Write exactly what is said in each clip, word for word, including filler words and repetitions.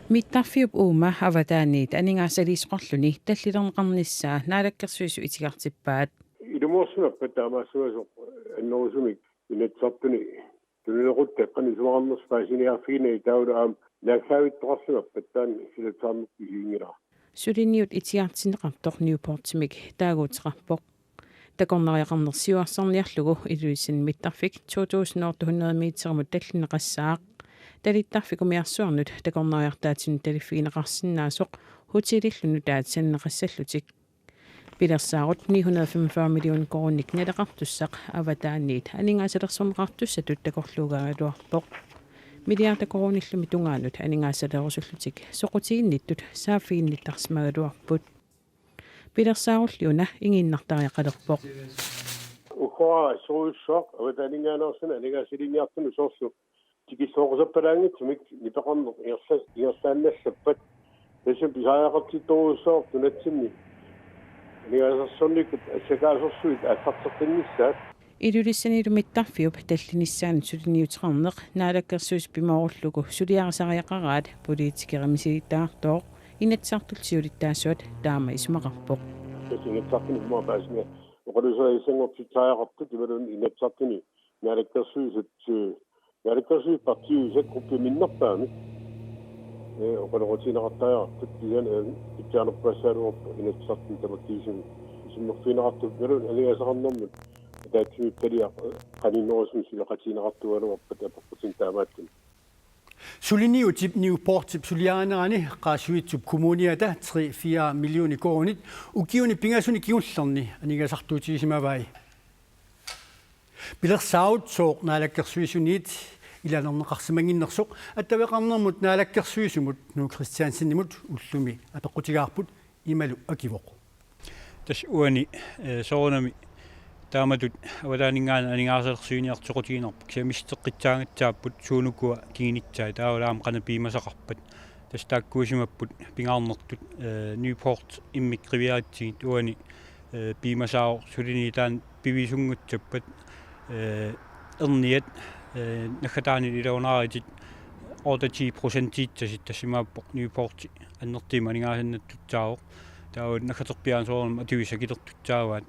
Mittarfiup uuma avataaniit aningaasaliisoqarluni tallilerneqarnissaa Naalakkersuisut itigartippaat. Ilumoorsimappat taamaassuasoq annerusumik Inatsisartuni tunuliaquttat qanoq isumaqarnersut paasiniarfiginerat taavalu aamma naaggaavittoqarsimappat taanna silatsaarnerput isiginngilara. Suliniut itigartinneqartoq Newportimik taaguuteqarpoq. Takornariaqarneq siuarsarniarlugu Ilulissani mittarfik to tusind otte hundrede meterimut tallinneqassaaq. Talittarfik umiarsuarnut takornariartaatsinnut taliffigineqarsinnaasoq hotelillu nutaat sananeqassallutik. Pilersaarut ni hundrede femogfyrre million koruuninik naleqartussaq avataaniit aningaasalersorneqartussatut takorluugaagaluarpoq. Milliarder koruunillumi tungaanut aningaasaleerusullutik soqutiginnittut saaffiginnittarsimagaluarput. Pilersaarulli una ingiinnartariaqalerpoq. Ukua suussuaq avataaninngaanneersoq aningaasaliiniartunut soorlu tikilluaqqusappalaanngitsumik nipeqarneq ingerla-, ingerlaannassappat. Tassami pisariaqartittorujussuuvoq nunatsinni aningaasersornikkut assakaasersuit aallarteqqinnissaat. Ilulissanilu mittarfiup tallinissaanut suliniuteqarneq Naalakkersuisut pimoorullugu suliarisariaqaraat politikerit misilittagartooq Inatsisartullu siulittaasuat taama isumaqarpoq. Tassa Inatsisartuni uuma paasiniaa oqaluuserissanngortitseriaqartut imaluunniit Inatsisartuni Naalakkersuisut, eh, Naalakkersuisut partiit sakkuppit minnerpaamik. Eh, oqaloqatigineqartariaqartut kisianni, eh, pitsaanerpaassagaluarpoq Inatsisartuni tamakkiisumik isummerfigineqartut imaluunniit aningaasaqarnermut ataatsimiititaliaq, eh, qaninnerusumik suleqatigineqartuugaluarpat apeqqutinik taamaattumik. Suliniutip Newportip suliarinerani Qaasuitsup Kommuniata tre fire millioner koruunit ukiuni pingasuni kingullerni aningaasartuutigisimavai. Pilersaarut sooq Naalakkersuisuniit ilalerneqarsimannginnersoq attaveqarnermut Naalakkersuisumut Knud Kristiansenimut ullumi apeqqutigaarput imalu akivoq. Tassa uani, eh, soorunami taamatut avataaninngaanniit aningaasalersuiniartut soqutiginarpoq kisianni misileqqissaagassapput suunukua kingunissai taavalu aamma qanoq piumasaqarpat. Tassa taakkuusimapput pingaarnertut, eh, Newport immikkut qiviaritsigit uani, eh, piumasaavoq suliniut taanna piviusunngussappat, eh, erniat, eh, naggataanilu iluanaaritit otte ti procentiittasut tassa imaappoq Newporti annertuumik aningaasannattussaavoq. Taava naggaterpiaani soorunami atuisut akilertussaavaat.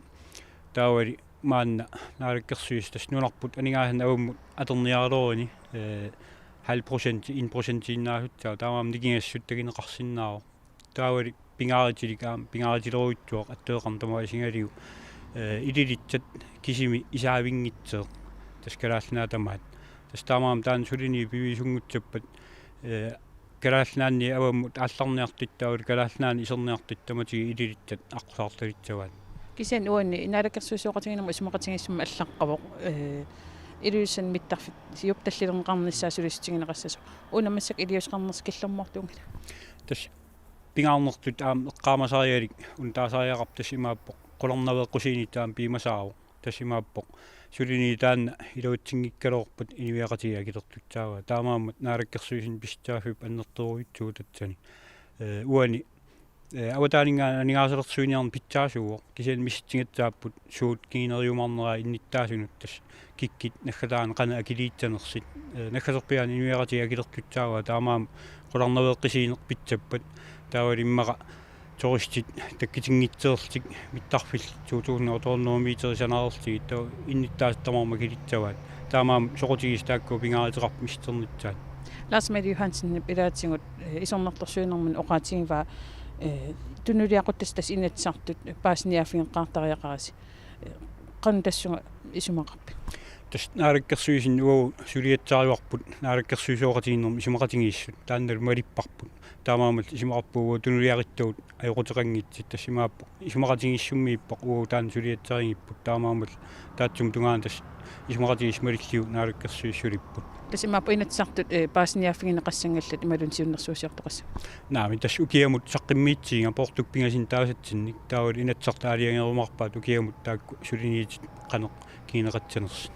Taavali maanna Naalakkersuisut tassa nunarput aningaasanik avammut atorniaraluaruni, eh, halv procent, en procentiinnaasussaavoq. Taamaammat nikingassut takuneqarsinnaavoq. Taavali pingaarutilik aamma pingaarutilerujussuaq attaveqarneq tamaat isigalugu, eh, ililissat kisimi isaavinngitsoq tassa Kalaallit Nunaat tamaat. Tassa taamaammat taanna suliniut piviusunngussappat, eh, Kalaallit Nunaanni avammut aallarniartut taavalu Kalaallit Nunaanni iserniartut tamatigut ililissat aqqusaartalissavaat. Kisianni uani Naalakkersuisooqatigiinnermut isumaqatigiissummi allaqqavoq, eh, Ilulissani mittarfiup tallilerneqarnissaa sulissutigineqassasoq. Una massakkut iliuuseqarnersi killormoortuunngilaq. Tassa pingaarnertut aamma eqqaamasarialik una taasariaqarpoq tassa imaappoq qularnaveeqqusiinissaq aamma piumasaavoq. Tassa imaappoq suliniut taanna iluatsinngikkaluarput inuiaqatigiit akilertussaavaat. Taamaammat Naalakkersuisuni pissaaffiup annertoorujussuuvoq tassani. Eh, uani, eh, avataaninngaanniit aningaasalersuiniarneq pitsaasuuvoq. Kisianni misissugassaapput suut kinguneriumaarnerai innuttaasunut tassa kikkut naggataani qanoq akiliissanersut. Eh, naggaterpiaani inuiaqatigiit akilertussaavaat taamaammat qularnaveeqqusiineq pissappat. Taavalu immaqa turistit takkutinngitsoorlutik mittarfillit to tusind otte hundrede meterit sanareerlugit taava innuttaasut tamarmik akilissavaat. Taamaammat soqutigisut taakkua pingaaruteqarput misissornissaat. Lars Mette Johansenip ilaatigut, eh, isornartorsiuinermini oqaatigivaa, eh, tunuliaquttasi tassa Inatsisartut paasiniaaffigeqqaartariaqarisi. Eh, qanoq tassunga isumaqarpit? Tassa Naalakkersuisuni uagut suliassarivarput Naalakkersuisooqatigiinnermut isumaqatigiissut. Taannalu malipparput. Taamaammat isumaqarpunga uagut tunuliaquttagut ajoquteqanngitsut tassa imaappoq. Isumaqatigiissummiippoq uagut taanna suliassarigipput taamaammat taassuma tungaanut tassa isumaqatigiissut malillugu Naalakkersuisut sulipput. Tassa imaappoq Inatsisartut, eh, paasiniaaffigineqassanngillat imaluunniit siunnersuusiortoqassapput. Naamik tassa ukiamut saqqummiussivinga poortukkut pingasunut taasatsinnik taavalu Inatsisartut aalajangerumaarpaat ukiamut taakku suliniutit qanoq kinguneqassanersut.